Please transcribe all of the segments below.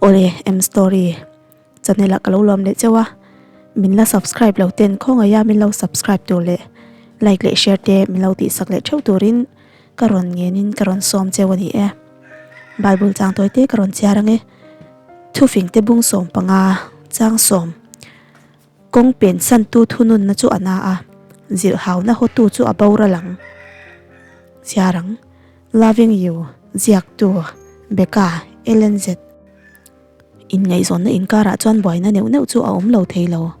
Awle M story channel ah ka lo lawm leh cheu a, min la subscribe lo ten khawngaih a min lo subscribe tur leh like leh share te min lo tih sak leh theuh turin ka rawn ngen in ka rawn sawm cheu a ni e. Bible chang tawi te ka rawn chhiar ang e. Thufing te bung 15 chang sawm kawng pen san tu thununna chu a na a, zilh hauna hawtu chu a boral ang. Chhiar ang. Loving You, ziaktu, Becca, Ellen Z. Inngaihzawnna inkarah chuan buaina neuh neuh chu a awm lo thei lo.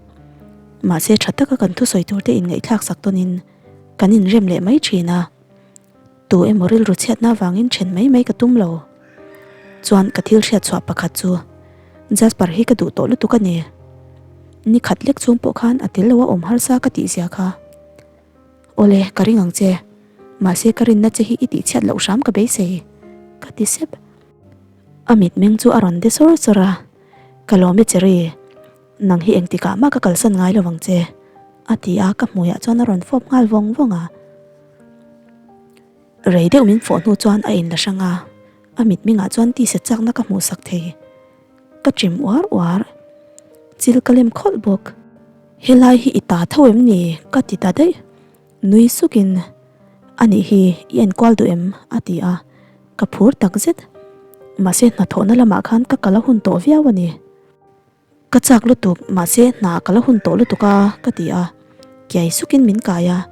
Mahse tha taka kan thusawi turte inngaihthlak sak tawnin kan inrem leh mai thin a. Tu emaw rilru chhiatna avangin then mai mai ka tum lo. Chuan ka thil hriat chhuah pakhat chu Jasper hi ka duh tawh lutuk a ni. Ni khat lek chhung pawh khan a tel lo a awm harsa ka tih zia kha. Awle, ka ring ang che. Mahse ka rinna che hi i tihchhiat loh hram ka beisei, ka ti sep. A mitmeng chu a rawn de sawr sawr a, Ka lawm e Cherry, nang hi engtikah mah ka kalsan ngai lo ang che, a ti a, ka hmuiah chuan a rawn fawp nghal vawng vawng a. Rei deuh min fawh hnu chuan a inla hrang a, a mitmengah chuan tisa chakna ka hmuhsak thei. Ka chim uar uar, chil ka lem khawlh bawk. Helai hi i ta tho em ni? ka ti ta daih. Nui sukin, A nih hi, i enkual duh em? a ti a, ka phur tak zet. Mahse hnathawhna lamah khan ka kal a hun tawh viau a ni. Ka chak lutuk, mahse hna ka la hun tawh lutuk a, ka ti a, kiai sukin min kai a.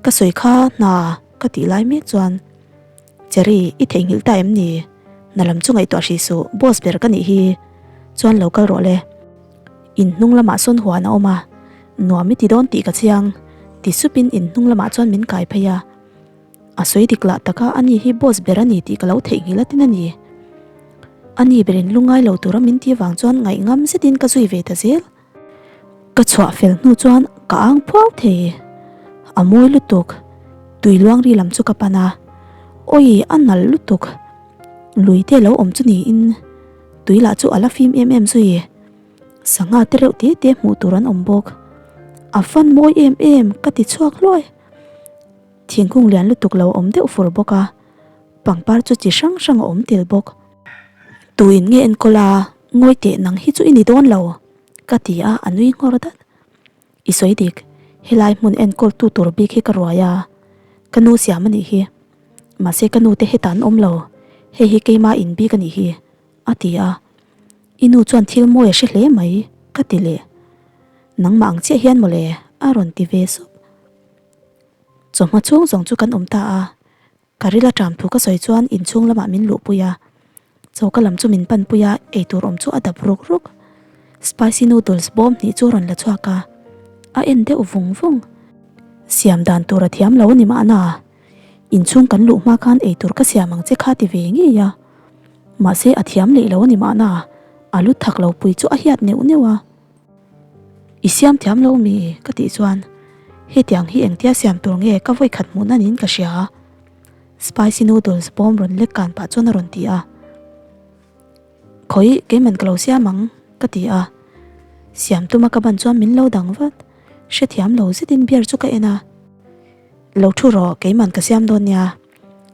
Ka sawi kha hna ka tih lai mek chuan, Cherry, i theihnghilh ta em ni? Hna lam chu ngaihtuah hrih suh, boss ber ka nih hi. Chuan lo kal rawh le. In hnung lamah sawn huan a awm a, nuam i ti dawn tih ka chiang, ti supin in hnung lamah chuan min kai phei a. A sawi dik lah taka ani hi boss ber a ni tih ka lo theihnghilh atin a ni. Ani berin lungngai lo tura min ti vang chuan ngaihngam zetin ka zui ve ta zel. Ka chhuah fel hnu chuan ka ang phuau thei. A mawi lutuk. Tui luang ri lam chu ka pan a. Awi a nal lutuk. Lui te lo awm chu niin tui lah chu a la fim em em zui. Sangha te reuh te te hmuh tur an awm bawk. A fan mawi em em ka ti chhuak hluai. Thingkung lian lutuk lo awm deuh fur bawk a, pangpar chu chi hrang hrang a awm tel bawk. Tuin nge enkawl a, ngawi teh nang hi chu i ni dawn lo, ka ti a, a nui nghawr dat. I sawi dik, helai hmun enkawl tu tur bik hi ka ruai a, ka nu siam a nih hi. Mahse ka nu te hetah an awm lo, hei hi keima in bik a nih hi, a ti a. I nu chuan thil mawi a hre hle mai, ka ti leh. Nangmah ang chiah hian mawle, a rawn ti ve sup. Chawhma chhung zawng chu kan awm ta a, ka ril aṭam thu ka sawi chuan inchhung lamah min luhpui a, choka lam chu min panpui a, eitur awm chu a dap ruk ruk. Spicy noodles bawm hnih chu a rawn la chhuak a, a en deuh vung vung. Siam dan tur a thiam lo a ni mahna, inchhung kan luh hma khan eitur ka siam ang che kha ti ve ngei a, mahse a thiam leh lo a ni mahna, a lu thak lo pui chu a hiat neuh neuh a. I siam thiam lo mi? ka tih chuan hetiang hi engtia siam tur nge ka vawi khat hmuh nanin ka hria. Spicy noodles bawm rawn lek kan pah chuan a rawn ti a. Khawi keiman ka lo siam ang ka ti a. Siam tuma ka ban chuan min lo dang vat. Hrethiam lo zetin beer chu ka en a. Lo thu rawh keiman ka siam dawn nia.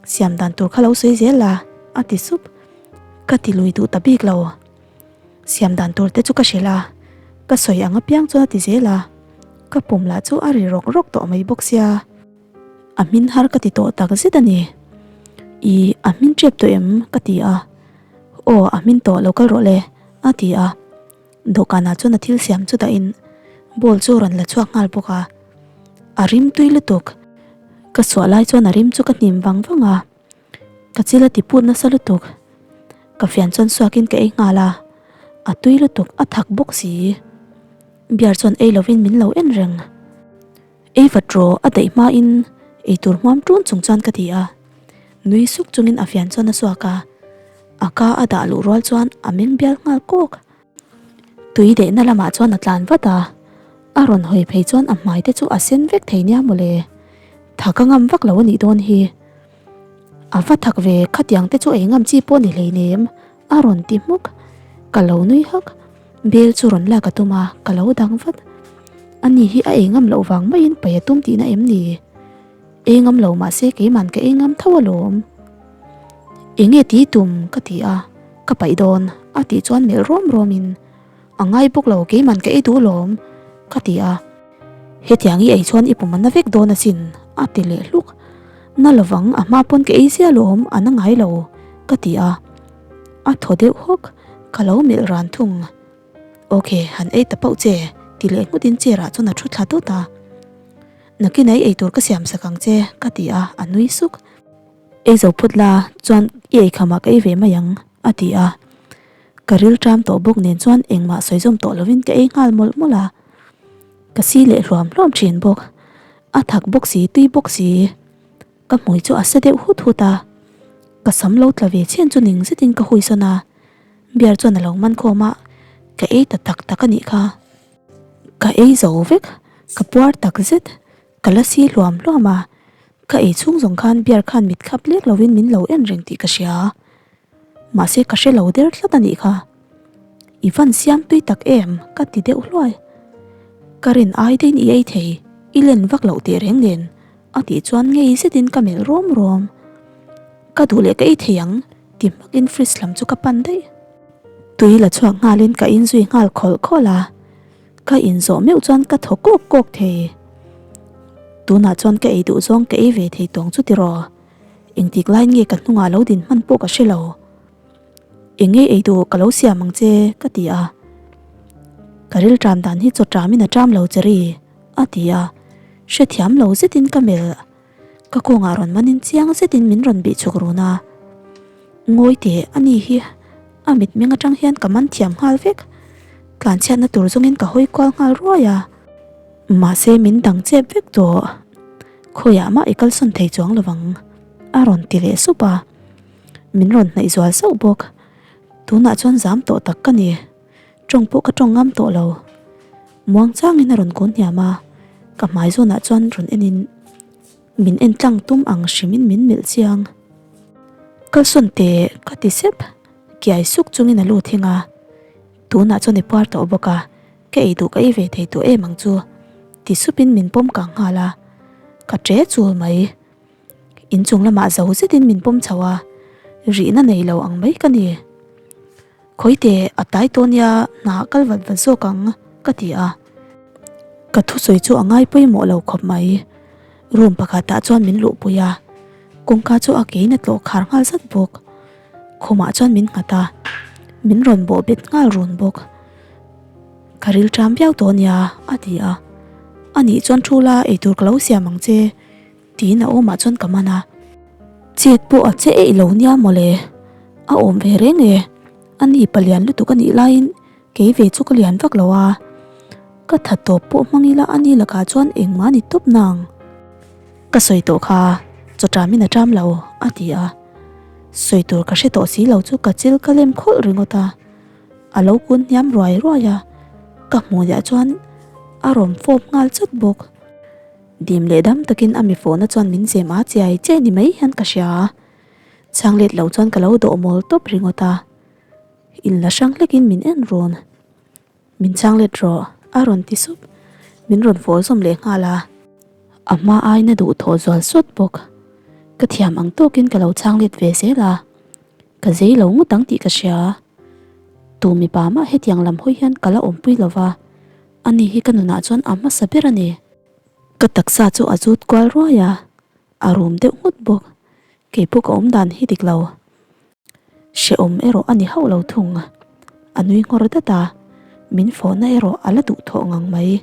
Siam dan tur kha lo sawi zel a a ti sup. Ka ti lui duh ta bik lo. Siam dan tur te chu ka hrilh a, ka sawi ang apiang chuan a ti zel a, ka pum lah chu a ri rawk rawk tawh mai bawk sia. A hmin har ka ti tawh tak zet a ni. I a hmin tep tawh em? ka ti a. Aw a hmin tawh lo kal rawh le a ti a. Dawhkanah chuan a thil siam chu dahin bowl chu a rawn la chhuak nghal bawk a. A rim tui lutuk. Ka suah lai chuan a rim chu ka hnim vang vang a. Ka chil a ti put nasa lutuk. Ka fian chuan suakin ka ei nghal a, a tui lutuk a thak bawk si. Beer chuan ei lovin min lo en reng. Ei vat rawh a daih hmain ei tur hmuam ṭun chung chuan ka ti a. Nui suk chungin a fian chuan a suak a, a ka a dah luh rual chuan a meng bial nghal kawk. Tui dehna lamah chuan a tlan vat a, a rawn hawi phei chuan a hmai te chu a sen vek thei nia mawle. Thak a ngam vak lo a nih dawn hi. A va thak ve, khatiang te chu ei ngam chi pawh ni hleinem, a rawn ti hmuk. Ka lo nui hak, bel chu rawn lak a tum a, ka lo dang vat. Ani hi a ei ngam loh vang maiin pai a tum tihna em ni? Ei ngam lo mahse keiman ka ei ngam tho alawm. Enge ti tum? ka ti a. Ka paih dawn, a tih chuan melh rawm rawmin, A ngai bawk lo, keiman ka ei duh lawm, ka ti a. Hetiang i ei chuan i pum a na vek dawn asin, a ti leh hluk. Na lovang, a hma pawn ka ei zia lawm, a na ngai lo, ka ti a. A thaw deuh hawk, ka lo melh ran thung. Ok, han ei ta pauh che, ti leh nghutin chair ah chuan a thu thla dawt a. Nakin ei eitur ka siam sak ang che, ka ti a, a nui suk. Ei zo phut la, chuan i eikhamah ka ei ve mai ang, a ti a. Ka ril ṭam tawh bawk nen chuan engmah sawi zawm tawh lovin ka ei nghal mawlh mawlh a. Ka si leh hluam hluam ṭhin bawk. A thak bawk si, tui bawk si. Ka hmui chu a sa deuh hut hut a. Ka sam lo tla ve chhen chu ning zetin ka hui sawn a. Beer chuan a lo man khawm a, ka ei ta tak tak a nih kha. Ka ei zo vek, ka puar tak zet. Ka la si hluam hluam a, ka ei chhung zawng khan beer khan mit khap lek lovin min lo en reng tih ka hria. Mahse ka hre lo der tlat a nih kha. I van siam tui tak em? ka ti deuh hluai. Ka rin ai deiin i ei thei, i len vak loh teh reng nen a tih chuan ngei zetin ka melh rawm rawm. Ka duh leh ka ei thei ang ti hmakin fridge lam chu ka pan daih. Tui la chhuak nghalin ka inzui nghal khawlh khawlh a. Ka inzawh meuh chuan ka thaw kawk kawk thei. Tunah chuan ka ei duh zawng ka ei ve thei tawng chu tiraw? Engtik lai nge ka hnungah lo din hman pawh ka hre lo. Eng nge ei duh ka lo siam ang che ka ti a. Ka ril ṭam dan hi chaw ṭamin a ṭam lo che ri a ti a. Hrethiam lo zetin ka melh. Ka kawngah rawn manin chiang zetin min rawn bih chhuk run a. Ngawi teh a ni hi a mitmeng atang hian ka man thiam nghal vek. Tlanchhiatna tur zawngin ka hawi kual nghal ruai a. Mahse min dang chep vek tawh. Khawiah mah i kalsawn thei chuang lovang a rawn ti leh sup a. Min rawn hnaih zual sauh bawk. Tunah chuan zam tawh tak ka ni. Tawng pawh ka tawng ngam tawh lo. Muang changin a rawn kun hniam a, ka hmai zawnah chuan rawn enin min en tlang tum ang hrimin min melh chiang. Kalsawn teh ka ti sep, kiai suk chungin a lut hing a. Tunah chuan i puar tawh bawk a, ka ei duh ka ei ve thei tawh em ang chu ti supin min pawm kang nghal a, ka ṭe chul mai. Inchung lamah zo zetin min pawm chho a, rihna nei lo ang mai ka ni. Khawi teh a tai tawh nia hna kal vat vat zawk ang ka ti a. Ka thusawi chu a ngai pawimawh lo khawp mai. Room pakhatah chuan min luhpui a, kawngka chu a kein a tlawh khar nghal zat bawk. Khumah chuan min nghat a, min rawn bawh bet nghal run bawk. Ka ril ṭam viau tawh nia a ti a. Anih chuan thu la eitur ka lo siam ang che. Tiin a awmah chuan ka man a, chet pawh a che eih lo nia mawle, a awm ve reng e, a ni palian lutuk a nih laiin kei ve chu ka lian vak lo a, ka tha tawp pawh hmang ila a ni lakah chuan engmah a ni tawp nang. Ka sawi tawh kha, chaw ṭamin a ṭam lo, a ti a, sawi tur ka hre tawh si lo chu ka chil ka lem khawlh ringawt a, a lo kun hniam ruai ruai a, ka hmuhniah chuan a rawn fawp nghal chawt bawk. Dim leh dam takin a mi fawhna chuan min zem a chiai chiai ni mai hian ka hria a, chhang let lo chuan ka lo dawh mawl tawp ringawt a, in la hrang hlekin min en rawn. Min chhang let rawh a rawn ti sup, min rawn fawh zawm leh nghal a, a hma aina duh thawh zual sawt bawk. Ka thiam ang tawkin ka lo chhang let ve zel a, ka zei lo ngawt ang tih ka hria. Tu mipa mah hetiang lam hawi hian ka la awmpui lo va, ani hi ka nunah chuan a hmasa ber a ni. Ka taksa chu a zut kual ruai a, a rum deuh nghut bawk. Kei pawh ka awm dan hi dik lo. Hrehawm erawh a ni hauh lo thung. A nui nghawr dat a, min fawhna erawh a la duhthawh ngang mai.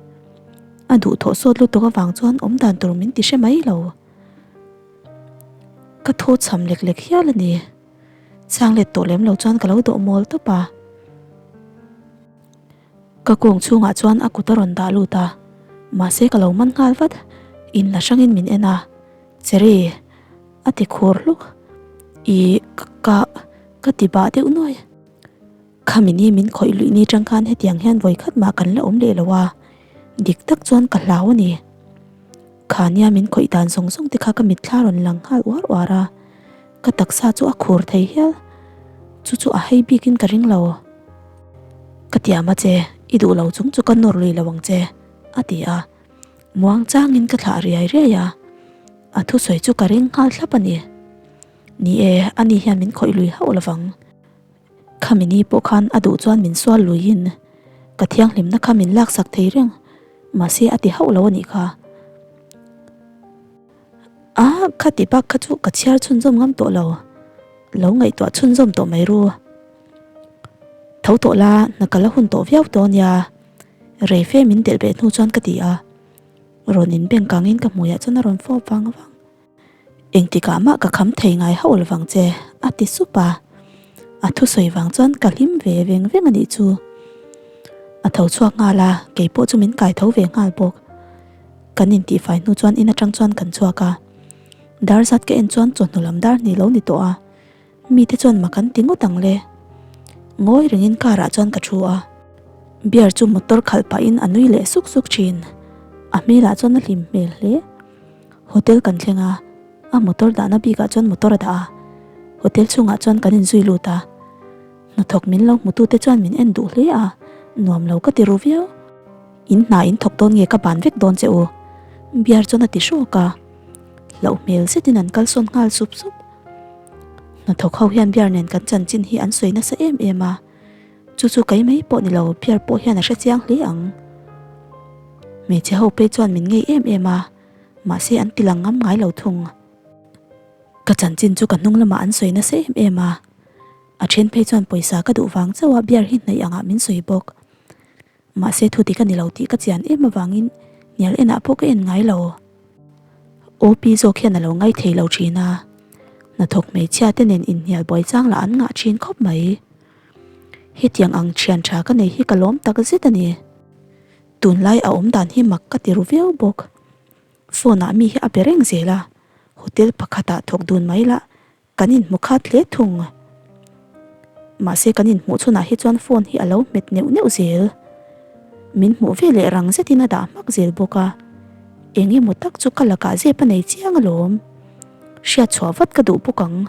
A duhthawh sawt lutuk avang chuan awm dan tur min ti hre mai lo. Ka thaw chham lek lek hial a ni. Chhang let tawh lem lo chuan ka lo dawh mawl tawp a. Ka kawng chhungah chuan a kut a rawn dah lut a, mahse ka lo man nghal vat, in la hrangin min en a, Cherry a ti khur hluk, I ka ka ti bah deuh nuai. Khami ni min khawih luih ni tang khan hetiang hian vawi khat mah kan la awm leh lo a, dik tak chuan ka hlau a ni. Khania min khawih dan zawng zawng te kha ka mitthla rawn lang nghal uar uar a, ka taksa chu a khur thei hial, chu chu a hei bikin ka ring lo. Ka tiam a che, i duh lo chung chu ka nawr lui lo ang che, a ti a. Muang changin ka thlah riai riai a, a thusawi chu ka ring nghal thlap a ni. Ni e, ani hian min khawih lui hauh lovang. Khami ni pawh khan a duh chuan min sual luiin ka thianghlimna kha min laksak thei reng, mahse a ti hauh lo a nih kha. A, khati bak kha chu ka chhiar chhunzawm ngam tawh lo, lo ngaihtuah chhunzawm tawh mai ru. Tho tawh la, hna ka la hun tawh viau tawh a nia, rei fe min delh beh hnu chuan ka ti a. Rawn inbeng kangin ka hmuiah chuan a rawn fawp vang vang. Engtikah mah ka kham thei ngai hauh lovang che, a ti sup a. A thusawi vang chuan ka hlim ve veng veng a nih chu. A tho chhuak nghal a, kei pawh chu min kai tho ve nghal bawk. Kan intihfai hnu chuan in atang chuan kan chhuak a. Dar zat ka en chuan chawhnu lam dar hnih lo ni tawh a. Mite chuan mak an ti ngawt ang le. Ngawi rengin car ah chuan ka thu a. Beer chu motor khalh pahin a nui leh suk suk thin. A hmelah chuan a hlim hmel hle. Hotel kan thleng a, a motor dahna bikah chuan motor a dah a. Hotel chhungah chuan kan inzui lut a. Hnathawk min lo hmutute chuan min en duh hle a, nuam lo ka ti ru viau. In hna in thawk dawn nge ka ban vek dawn che u? Beer chuan a ti hrawk a. Hlauh hmel zetin an kalsawn nghal sup sup. Hnathawk ho hian beer nen kan chanchin hi an sawi nasa em em a, chu chu kei mai pawh ni lo beer pawh hian a hre chiang hle ang. Hmeichhe ho phei chuan min ngei em em a, mahse an ti lang ngam ngai lo thung. Ka chanchin chu ka hnung lamah an sawi nasa em em a, a then phei chuan pawisa ka duh vang chauh a beer hi hnaih angah min sawi bawk. Mahse thu dik a ni lo tih ka chian em avangin hnial enah pawh ka en ngai lo. OP zawk hian a lo ngai thei lo thin a, hnathawk hmeichhia te nen inhnial buai chang lah an ngah thin khawp mai. Hetiang ang thian tha ka nei hi ka lawm tak zet a ni. Tunlai a awm dan hi mak ka ti ru viau bawk. Phone ah mi hi a be reng zel a, hotel pakhatah thawk dun mai lah Kan inhmu khat hle thung. Mahse kan inhmuh chhunah hi chuan phone hi a lo hmet neuh neuh zel. Min hmuh ve leh rang zetin a dah hmak zel bawk a. Eng emaw tak chu ka lakah zep a nei chiang alawm. Hriat chhuah vat ka duh bawk ang.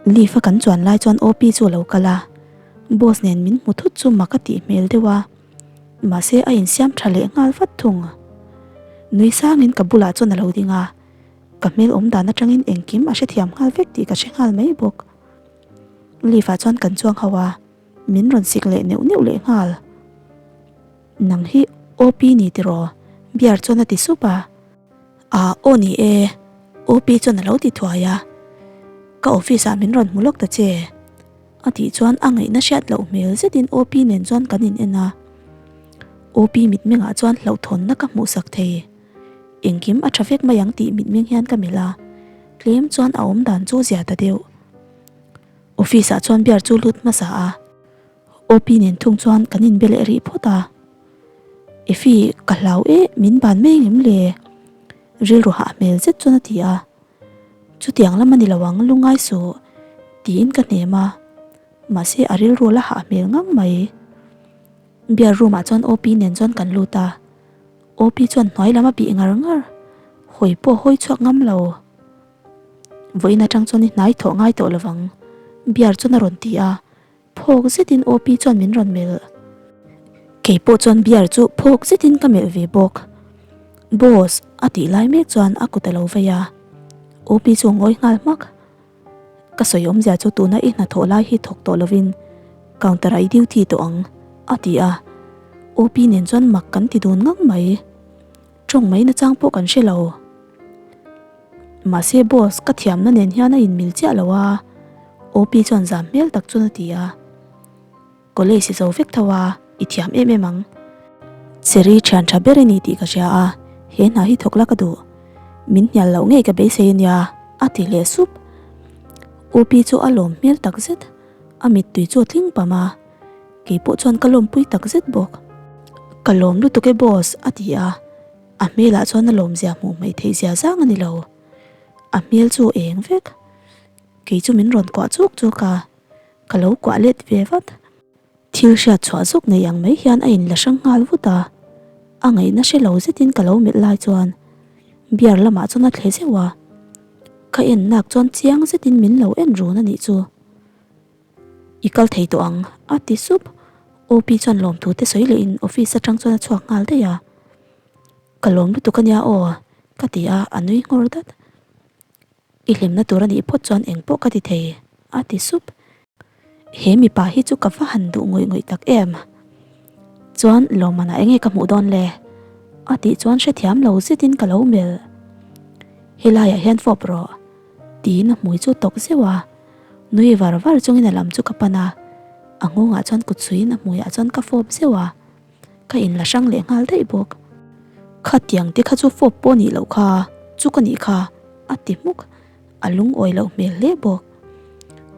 Leave a kan chuan lai chuan OP chu a lo kal a. Boss nen min hmu thut chu mak a tih hmel deuh a. Mahse a insiam tha leh nghal vat thung. Nui sangin ka bulah chuan a lo ding a. Ka hmel awm dan atangin engkim a hrethiam nghal vek tih ka hre nghal mai bawk. Lift ah chuan kan chuang ho a, min rawn sik leh neuh neuh leh nghal. Nang hi OP ni tiraw? Bear chuan a ti sup a. Ah aw ni e, OP chuan a lo ti thuai a. Ka office ah min rawn hmu lawk ta che. A tih chuan a ngaihna hriat loh hmel zetin OP nen chuan kan in en a. OP mitmengah chuan hlauhthawnna ka hmuhsak thei. Engkim a tha vek mai ang tih mitmeng hian ka melh a, tlem chuan a awm dan chu zia ta deuh. Office ah chuan beer chu lut hmasa a, OP nen thung chuan kan inbe leh rih phawt a. Effie, ka hlau e, min ban mai ngem le? Rilru hah hmel zet chuan a ti a. Chutiang lam a ni lo ang, lungngai suh, tiin ka hnem a, mahse a rilru la hah hmel ngang mai. Beer room ah chuan OP nen chuan kan lut a. OP chuan hnuai lam a bih ngar ngar, hawi pawh hawi chhuak ngam lo. Vawiin atang chuan i hnai thawh ngai tawh lovang, Bear chuan a rawn ti a, phawk zetin OP chuan min rawn melh. Kei pawh chuan Bear chu phawk zetin ka melh ve bawk. Boss, a tih lai mek chuan a kut a lo vei a, OP chu a ngawi nghal hmak. Ka sawi awmzia chu tuna i hnathawh lai hi thawk tawh lovin counter ah i duty tawh ang, a ti a. OP nen chuan mak kan ti dun ngang mai. Tawng mai nachang pawh kan hre lo. Mahse boss ka thiamna nen hian a inmil chiah lo a, OP chuan zam hmel tak chuan a ti a. College i zo vek tho a, i thiam em em ang. Cherry thian tha ber i ni tih ka hria a, he hna hi thawk la ka duh. Min hnial loh ngei ka beisei a nia, a ti leh sup. UP chu a lawm hmel tak zet, a mittui chu a tling pam a, kei pawh chuan ka lawmpui tak zet bawk. Ka lawm lutuk e boss, a ti a, a hmelah chuan a lawmzia hmuh hmaih theih zia zang a ni lo. A hmel chu a eng vek. Kei chu min rawn kuah chuk chuk a. Ka lo kuah let ve vat. Thil hriat chhuah zawk nei ang mai hian a inla hrang nghal vut a. A ngaihna hre lo zetin ka lo melh lai chuan beer lamah chuan a thle zeuh a. Ka en nak chuan chiang zetin min lo en run a nih chu. I kal thei tawh ang, a ti sup. OP chuan lawmthu te sawi lehin office atang chuan a chhuak nghal daih a. Ka lawm lutuk a nia aw, ka ti a, a nui nghawr dat. I hlimna tur a nih phawt chuan eng pawh ka ti thei, a ti sup. He mipa hi chu ka va han duh ngawih ngawih tak em. Chuan lawmmanah enge ka hmuh dawn le? A tih chuan hrethiam lo zetin ka lo melh. Helaiah hian fawp rawh. Tiin a hmui chu tawk zeuh a. Nui var var chungin a lam chu ka pan a. A nghawngah chuan kut suiin a hmuiah chuan ka fawp zeuh a. Ka inla hrang leh nghal daih bawk. Khatiang te kha chu fawp pawh nih loh kha chu ka nih kha a ti hmuk. A lungawi loh hmel hle bawk.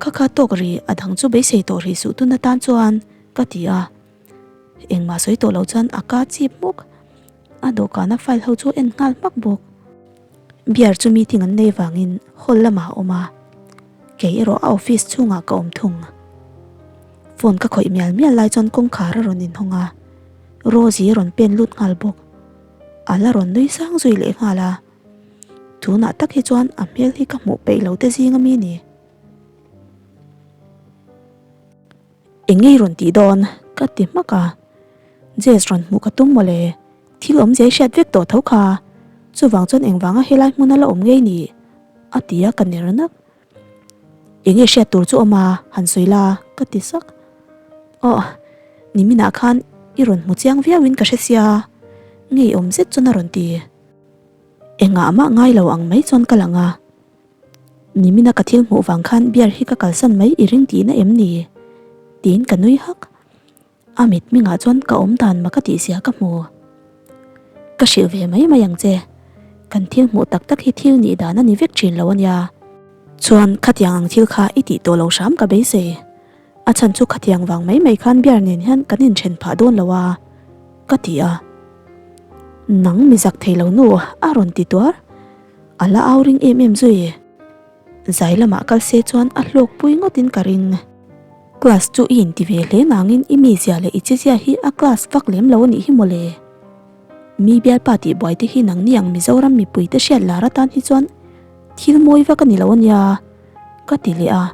Kha kha tawk ri a dang chu beisei tawh rih suh tun atan chuan ka ti a. Engmah sawi tawh loh chuan a ka chip hmuk. A dawhkana file ho chu en nghal hmak bawk. Beer chu meeting an nei vangin hall lamah a awm a. Kei erawh a office chhungah ka awm thung. Phone ka khawih mial mial lai chuan kawngkhar a rawn inhawng a. Rosie a rawn pen lut nghal bawk. A la rawn nui sang zui leh nghal a. Tunah tak hi chuan a hmel hi ka hmuh peih lo te zing ami ni. Eng ngei rawn tih dawn? Ka ti hmak a. Jess rawn hmuh ka tum mawle. Thil awmzia i hriat vek tawh tho kha. Chuvang chuan engvanga helai hmuna la awm ngei ni? A ti a ka ner nak. Eng nge hriat tur chu awm a, han sawi la, ka ti sak. Aw, niminah khan i rawn hmu chiang viauin ka hre sia, ngeiawm zet chuan a rawn ti. Engah mah ngai lo ang mai chuan ka lang a. Nimina ka thil hmuh vang khan beer hi ka kalsan mai i ring tihna em ni? Tiin ka nui hak. A mit mingah chuan ka awm dan mak a tih zia ka hmu. Ka hrilh ve mai mai ang che. Kan thil hmuh tak tak hi thil nih dan a ni vek thin lo a nia. Chuan khatiang ang thil kha i tih tawh lo hram ka beisei. A chhan chu khatiang vang mai mai khan beer nen hian kan inthen phah dawn lo a, ka ti a. Nang mi zak thei lo nu a rawn ti tuar. A la au ring em em zui. Zai lamah kal se chuan a hlawk pui ngawtin ka ring. Class chu i inti ve hle nangin i mizia leh i chezia hi a class vak lem lo a nih hi mawle. Mi bialpa tih buai te hi nangni ang Mizoram mipui te hriat lar atan hi chuan thil mawi vak a ni lo a nia, ka ti leh a.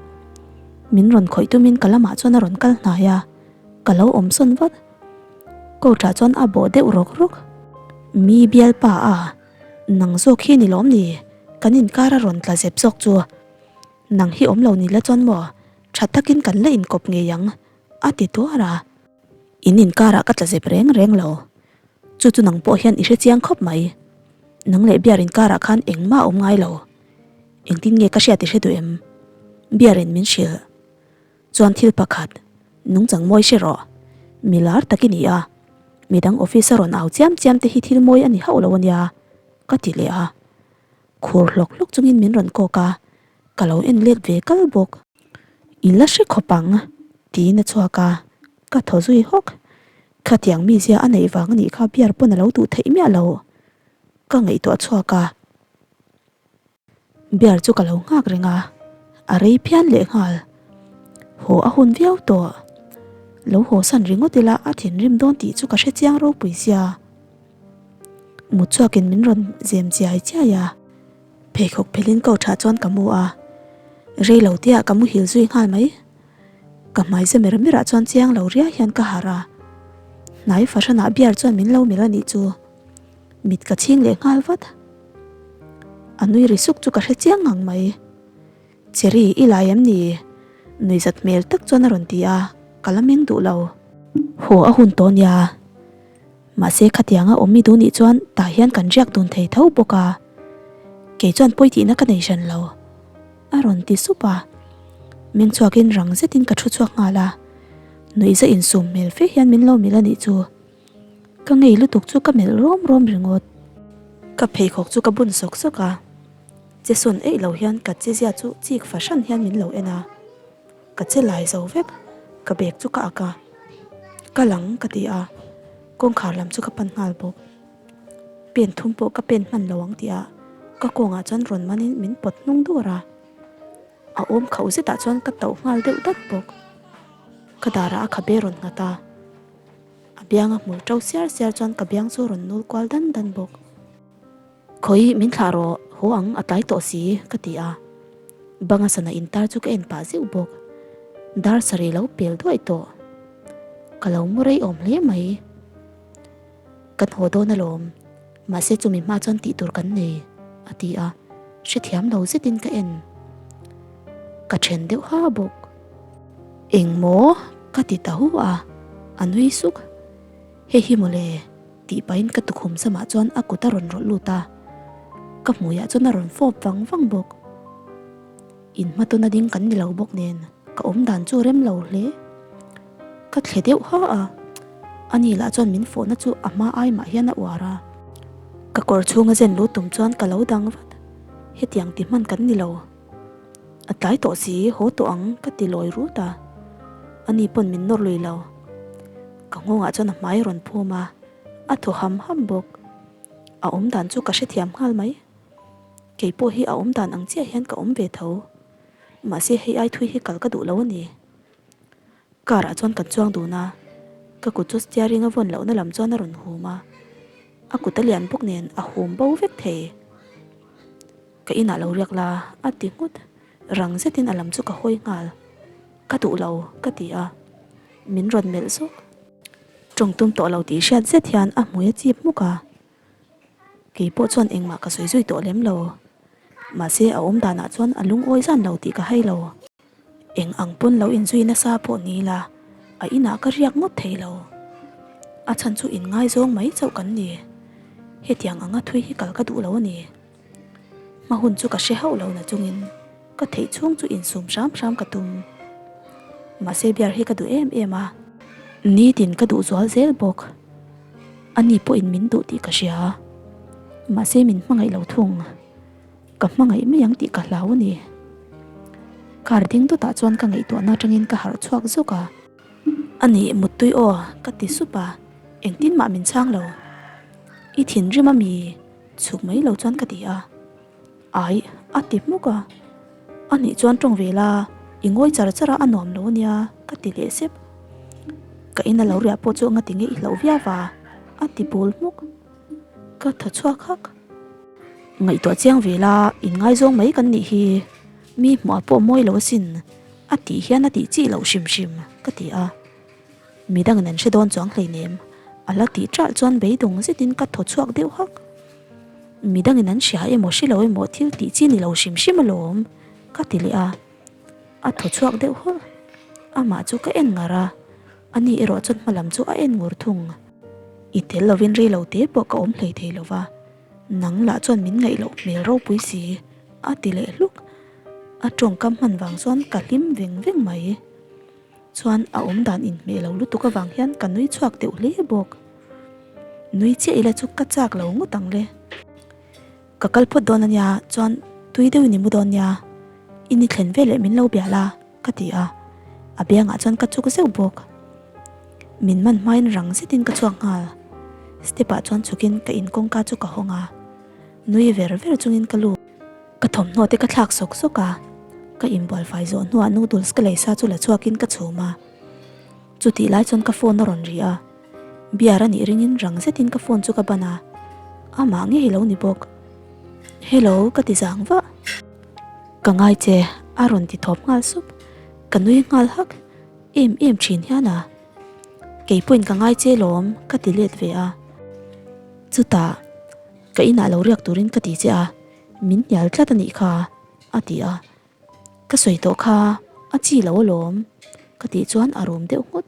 Min rawn khawih tumin ka lamah chuan a rawn kal hnai a, ka lo awm sawn vat. Coach ah chuan a bawh deuh rawk rawk. Mi bialpa a, nang zawk hi ni lawm ni? Kan inkar a rawn tla zep zawk chu. Nang hi awm lo ni la chuan maw, tha takin kan la inkawp ngei ang, a ti tuar a. In inkarah ka tla zep reng reng lo. Chu chu nang pawh hian i hre chiang khawp mai. Nang leh Bear inkarah khan engmah a awm ngai lo. Engtin nge ka hriat i hre duh em? Bear in min hrilh. Chuan thil pakhat, nungchang mawi hre rawh. Mi lar tak i ni a. Midang office a rawn au chiam chiam te hi thil mawi a ni hauh lo a nia, ka ti leh a. Khur hlawk hlawk chungin min rawn kawk a, ka lo en let ve kal bawk. I la hre khawp ang, tiin a chhuak a, ka thaw zui hawk. Khatiang mizia a neih vang a nih kha beer pawn a lo duh theih miah lo. Ka ngaihtuah chhuak a. Beer chu ka lo nghak reng a, a rei phian lehnghal. Haw a hun viau tawh. Lo haw san ringawt ila a thinrim dawn tih chu ka hrechiang ropui sia. Mut chhuakin min rawn zem chiai chiai a, pheikhawk phelhin ko tha chuan ka mu a, rei lo te ah ka muhil zui nghal mai. Ka hmai ze mer mer ah chuan chiang lo riai hian ka harh a, hnai fahranah beer chuan min lo melh a nih chu, mit ka chhing leh nghal vat. A nui ri suk chu ka hre chiang ngang mai. Cherry i lai em ni? Nuihzat hmel tak chuan a rawn ti a, ka la meng duh lo. Haw a hun tawh nia. Mahse khatianga awm i duh nih chuan tah hian kan riak dun thei tho bawk a, kei chuan pawi tihna ka nei hran lo, a rawn ti sup a. Meng chhuakin rang zetin ka thu chhuak nghal a, nuihza insum hmel fe hian min lo milh a nih chu. Ka ngei lutuk chu ka melh rawm rawm ringawt. Ka pheikhawk chu ka bun sawk sawk a, che sawn eih lo hian ka chezia chu chik fahran hian min lo en a. Ka che lai zo vek, ka bag chu ka ak a, ka lang ka ti a, kawngkhar lam chu ka pan nghal bawk. Pen thum pawh ka pen hman lo ang tih a, ka kawngah chuan rawn manin min pawt hnung dur a, a awm khauh zetah chuan ka tauh nghal deuh dat bawk. Ka darah a khabe rawn nghat a, a bianga hmul ṭo siar siar chuan ka biang chu rawn nul kual dan dan bawk. Khawi min thlah rawh, haw ang a tlai tawh si, ka ti a. Banga sana intar chu ka en pah zeuh bawk. Dar sarih lo pel duai tawh. Ka lo mu rei awm hle mai. Kan haw dawn alawm, mahse chumi hma chuan tih tur kan nei, a ti a, hrethiam lo zetin ka en. Ka then deuh ha bawk. Eng maw? Ka ti ta hu a, a nui suk. Hei hi mawle, tih pahin ka tukhum samah chuan a kut a rawn rawlh lut a, ka hmuiah chuan a rawn fawp vang vang bawk. In hmatawna ding kan ni lo bawk nen ka awm dan chu rem lo hle. Ka thle deuh ha a, ani lah chuan min fawhna chu a hma ai mah hian a uar a. Ka kawr chhunga zen lut tum chuan ka lo dang vat, hetiang ti hman kan ni lo. A tlai tawh si, haw tawh ang ka ti lawi rut a, ani pawn min nawr lui lo. Ka nghawngah chuan a hmai a rawn phum a, a thaw ham ham bawk. A awm dan chu ka hrethiam nghal mai. Kei pawh hi a awm dan ang chiah hian ka awm ve tho. Mahse hei ai thui hi kal ka duh lo a ni. Car ah chuan kan chuang dun a, ka kut chu steering a vawn lohna lam chuan a rawn hum a, a kut a lian bawk nen a hum bo vek thei. Ka inah lo riak la, a ti nghut. Rang zetin a lam chu ka hawi nghal. Ka duh lo, ka ti a. Min rawn melh zawk. Tawng tum tawh lo tih hriat zet hian a hmui a chip hmuk a. Kei pawh chuan engmah ka sawi zui tawh lem lo. Mahse a awm danah chuan a lungawi zan lo tih ka hai lo. Eng ang pawn lo inzui nasa pawh ni la, a inah ka riak ngawt thei lo. A chhan chu inngaizawng mai chauh kan ni. Hetiang anga thui hi kal ka duh lo a ni. Hma hun chu ka hre hauh lo na chungin ka theih chhung chu insum hram hram ka tum. Mahse biar hi ka duh em em a. Nitin ka duh zual zel bawk. Ani pawhin min duh tih ka hria. Mahse min hmangaih lo thung. Ka hmangaih mai ang tih ka hlau a ni. Car ding dawtah chuan ka ngaihtuahna atangin ka harh chhuak zawk a. A nih muttui aw ka ti sup a, engtin mah min chhang lo. I thinrim a mi? Chhuk mai lo chuan ka ti a. Ai, a ti hmuk a. A nih chuan tawng ve la, i ngawi char char a a nuam lo ania ka ti leh sep. Ka ina lo riah pawh chu nga ti nge i hlauh viau va? A ti bul hmuk. Ka thaw chhuak hak. Ngaihtuah chiang ve la, inngaizawng mai kan nih hi, mi hmuah pawh mawi lo asin, a tih hian a tih chih loh hrim hrim, ka ti a. Midangin an hre dawn chuang hleinem, a la tih ṭalh chuan beidawng zetin ka thaw chhuak deuh hak. Midangin an hria emaw hre lo emaw thil tih chi ni lo hrim hrim alawm, ka ti leh a. A thaw chhuak deuh hawlh. Amah chu ka en ngar a, ani erawh chuan hmalam chu a en ngur thung. I tel lovin rei lo te pawh ka awm hlei thei lo va, nang lah chuan min ngaih loh hmel ropui si, a ti leh hluk. A tawngkam hman vang chuan ka hlim veng veng mai. Chuan a awm dan inhmeh lo lutuk avang hian ka nui chhuak deuh hle bawk. Nui chiah ila chu ka chak lo ngawt ang le. Ka kal phawt dawn ania, chuan tui deuhin i mu dawn nia, i ni thlen veleh min lo bia la, ka ti a, a biangah chuan ka chuk zeuh bawk. Min man hmain rang zetin ka chhuak nghal, step ah chuan chhukin ka in kawngka chu ka hawng a, nui ver ver chungin ka lut. Ka thawmhnaw te ka thlak sawk sawk a, ka inbual fai zawh hnuah noodles ka lei sa chu la chhuakin ka chhum a, chutih lai chuan ka phone a rawn ri a. Beer a nih ringin rang zetin ka phone chu ka ban a, amah ngei lo ni bawk. Hello ka ti zang vah. Ka ngai che a rawn ti thawp nghal sup, ka nui nghal hak em em thin hian a. Kei pawhin ka ngai che lawm ka ti let ve a. Chutah ka inah lo riak turin ka ti che a, min hnial tlat a nih kha a ti a. Ka sawi tawh kha a chi lo alawm ka tih chuan a rum deuh nghut.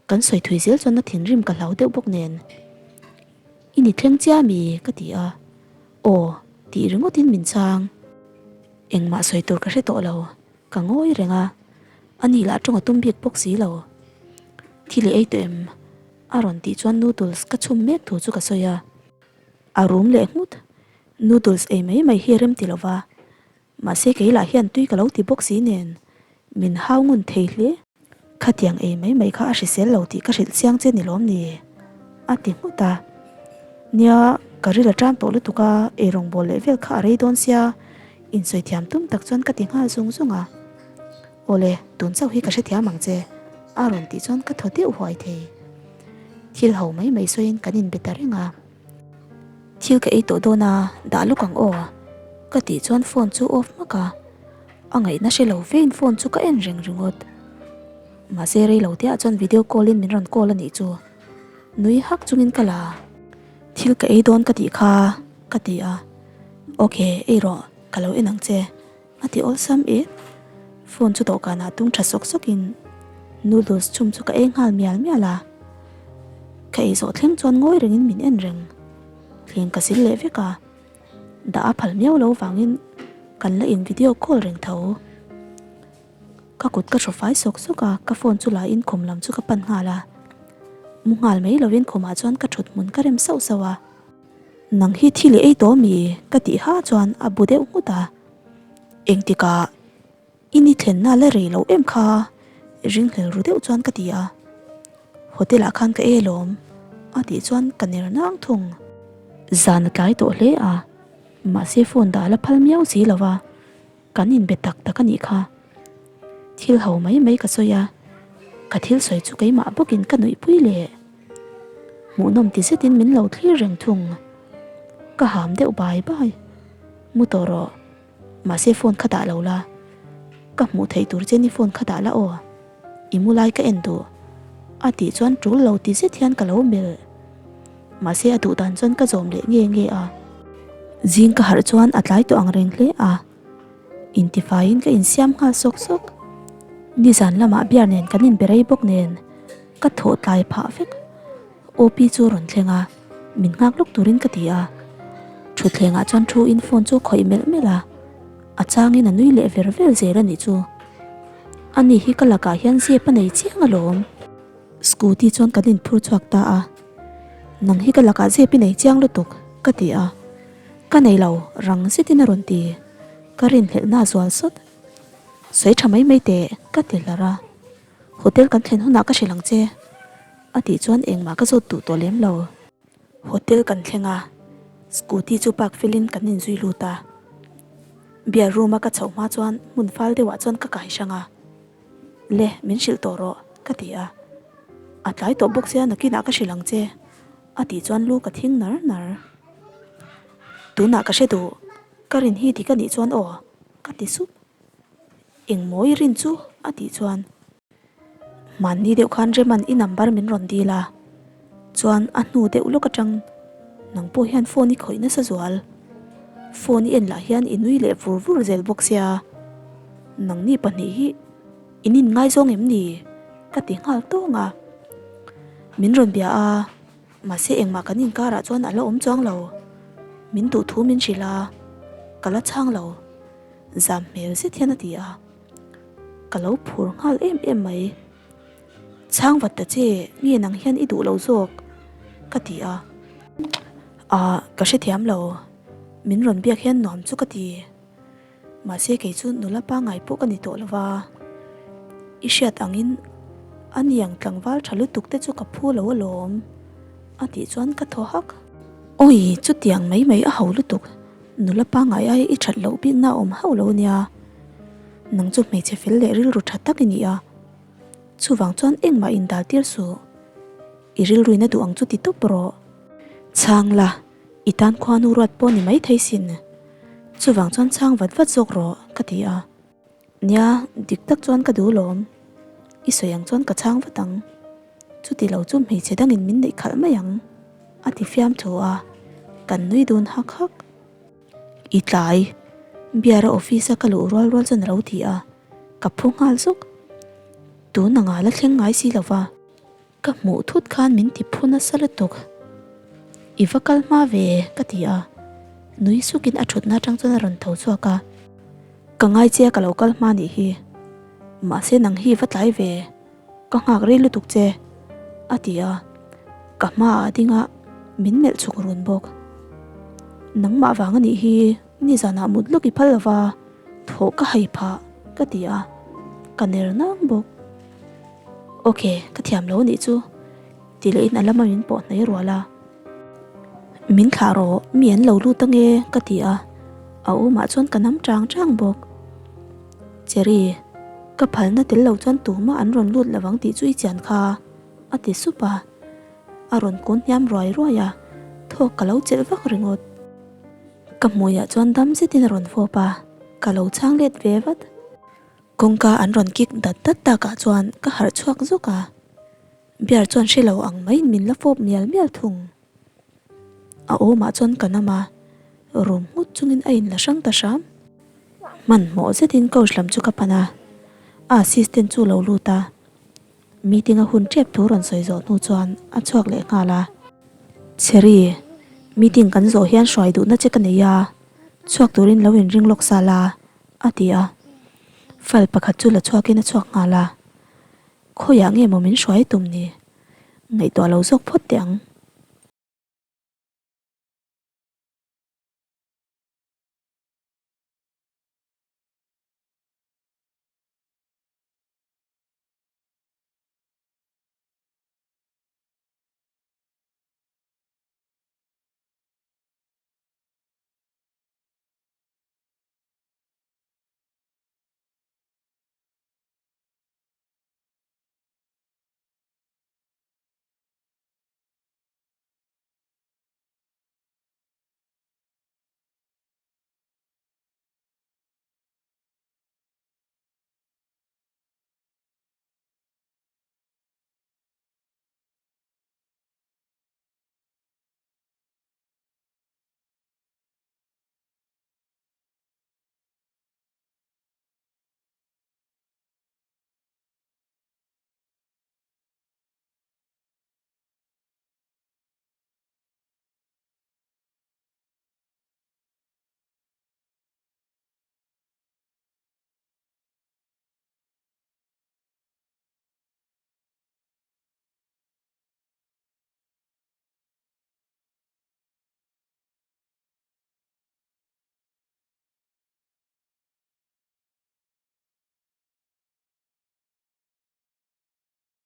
Kan sawi thui zel chuan a thinrim ka hlau deuh bawk nen, I ni thleng chiah mi? ka ti a, Aw tih ringawtin min chhang. Engmah sawi tur ka hre tawh lo, ka ngawi reng a, ani lah tawng a tum bik bawk si lo. Thil i ei tawh em? a rawn tih chuan noodles ka chhum mek thu chu ka sawi a, a rum leh nghut. Noodles ei mai mai hi rem ti lo va, mahse kei lah hian tui ka lo ti bawk si nen min hau ngun thei hle. Khatiang ei mai mai kha a hrisel lo tih ka hrilh chiang che ni lawm ni? a ti nghut a. Nia, ka ril a tan tawh lutuk a, ei rawngbâwl leh vel kha a rei dawn sia, insawi thiam tum tak chuan ka ti nghal zung zung a. Awle, tun chauh hi ka hrethiam ang che, a rawn tih chuan ka thaw deuh huai thei. Thil ho mai mai sawiin kan inbe ta reng a. Thil ka ei tawh dawn a, dah lawk ang aw, ka tih chuan phone chu off hmak a. A ngaihna hre lo vein phone chu ka en reng ringawt. Mahse rei lo te ah chuan video call in min rawn call a nih chu. Nui hak chungin ka la. Thil ka ei dawn ka tih kha ka ti a. Ok, ei rawh, ka lo en ang che a ti awlsam et. Phone chu dawhkanah tung tha sawk sawkin noodles chhum chu ka ei nghal mial mial a. Ka ei zawh thleng chuan ngawi rengin min en reng. Thleng ka sil leh vek a. Dah a phal miau lo vangin kan la in video call reng tho. Ka kut ka hraw fai sawk sawk a, ka phone chu la in khum lam chu ka pan nghal a. Mu nghal mai lovin khumah chuan ka thut hmun ka rem sauh sauh a. Nang hi thil i ei tawh mi? Ka tih ha chuan a bu deuh nghut a. Engtikah i ni thlenna la rei loh em kha? Ringhlel ru deuh chuan ka ti a. Hotel ah khan ka ei alawm a tih chuan ka ner nang thung. Zan a tlai tawh hle a, mahse phone dah la phal miau si lo va. Kan inbe tak tak a nih kha. Thil ho mai mai ka sawi a, ka thil sawi chu keimah bawkin ka nuihpui leh. Hmuhnawm ti zetin min lo thlir reng thung. Ka ham deuh bai bai. Mu tawh rawh. Mahse phone kha dah lo la. Ka hmuh theih tur che ni phone kha dah la aw. I mu lai ka en duh. A tih chuan tul lo ti zet hian ka lo melh. Mahse a duh dan chuan ka zawm leh nge nge a. Zing ka harh chuan a tlai tawh ang reng hle a. Intifaiin ka insiam nghal sawk sawk. Nizan lamah beer nen kan inbe rei bawk nen ka thawh tlai phah vek. OP chu rawn thleng a, min nghak lawk turin ka ti a. Thutthlengah chuan thu in phone chu a khawih melh melh a. A changin a nui leh ver ver zel a nih chu. Ani hi ka lakah hian zep a nei chiang alawm. Scooty chuan kan inphur chhuak ta a, Nang hi ka lakah zep i nei chiang lutuk, ka ti a. Ka nei lo, rang zetin a rawn ti. Ka rinhlelhna a zual sawt. Sawi tha mai mai teh, ka ti hlar a. Hotel kan thlen hunah ka hrilh ang che, a tih chuan engmah ka zawt duh tawh lem lo. Hotel kan thleng a, scooty chu park felin kan inzui lut a. Beer room a ka chhoh hma chuan hmun fal deuhah chuan ka kai hrang a. Le, min hrilh tawh rawh, ka ti a. A tlai tawh bawk sia nakinah ka hrilh ang che, a tih chuan lu ka thing nar nar. Tunah ka hre duh, ka rin hi dik a nih chuan aw, ka ti sup. Engmaw i rin chu? a tih chuan. Hmanni deuh khan Reman i number min rawn dil a, chuan a hnu deuh lawk atang nang pawh hian phone i khawih nasa zual. Phone i en lah hian i nui leh vur vur zel bawk sia, nangni pahnih hi in inngaizawng em ni? ka ti nghal tawng a. Min rawn bia a, mahse engmah kan inkarah chuan a la awm chuang lo. Min duh thu min hrilh a, ka la chhang lo. Zam hmel zet hian a ti a. Ka lo phur nghal em em mai. Chhang vat ta che, nge nang hian i duh lo zawk? Ka ti a. Ah, ka hrethiam lo. Min rawn biak hian nuam chu ka ti. Mahse kei chu nula pangngai pawh ka ni tawh lo va. I hriat angin a niang tlangval tha lutuk te chu ka phu lo alawm. A tih chuan ka thaw hak. Awi, chutiang mai mai a ho lutuk. Nula pangngai ai i that loh bikna a awm hauh lo nia. Nang chu hmeichhe fel leh rilru tha tak i ni a. Chuvang chuan engmah indal tir suh. I rilruin a duh ang chu ti tawp rawh. Chhang la, i tan khuanu ruat pawh ni mai thei sin. Chuvang chuan chhang vat vat zawk rawh, ka ti a. Nia, dik tak chuan ka duh lawm. I sawi ang chuan ka chhang vat ang. Chuti lo chu hmeichhe dangin min neih khalh mai ang, a ti fiam thu a, kan nui dun hak hak. I tlai, Biara office a ka luh rual rual chuan a lo ti a, ka phu nghal zuk. Tun anga la thleng ngai si lo va. Ka hmuh thut khan min ti phu nasa lutuk. I va kal hma ve ka ti a, nui sukin a thutna atang chuan a rawn tho chhuak a. Ka ngai che a ka lo kal hma nih hi, mahse nang hi i va tlai ve, ka nghak rei lutuk che a ti a, ka hmaah a ding a, min melh chhuk run bawk. Nangmah vang a nih hi nizanah mut lawk i phal lo va, thawh ka hai phah ka ti a, ka ner nang bawk. Ok, ka thiam lo anih chu ti leh in a lama min pawh hnai rual a. Min thlah rawh, mi an lo lut ange ka ti a, a awmah chuan ka nam chang chang bawk. Cherry, ka phalna tel lo chuan tumah an rawn lut lovang tih chu i chian kha a ti sup a, a rawn kun hniam ruai ruai a, thawk ka lo chelh vak ringawt. Ka hmuiah chuan dam zetin a rawn fawp a, ka lo chhang let ve vat. Kawngka an rawn kik dat dat takah chuan ka harh chhuak zawk a, bear chuan hre lo ang maiin min la fawp mial mial thung. A awmah chuan ka nam a, rum nghut chungin a inla hrang ta hram. Hmanhmawh zetin couch lam chu ka pan a. A assistant chu lo lut a, meeting a hun tep thu rawn sawi zawh hnu chuan a chhuak leh nghal a. Cherry, meeting kan zawh hian hruai duhna che ka nei a, chhuak turin lo inring lawk sa la, a ti a. File pakhat chu la chhuakin a chhuak nghal a. Khawiah nge maw min hruai tum ni? Ngaihtuah lo zawk phawt teh ang.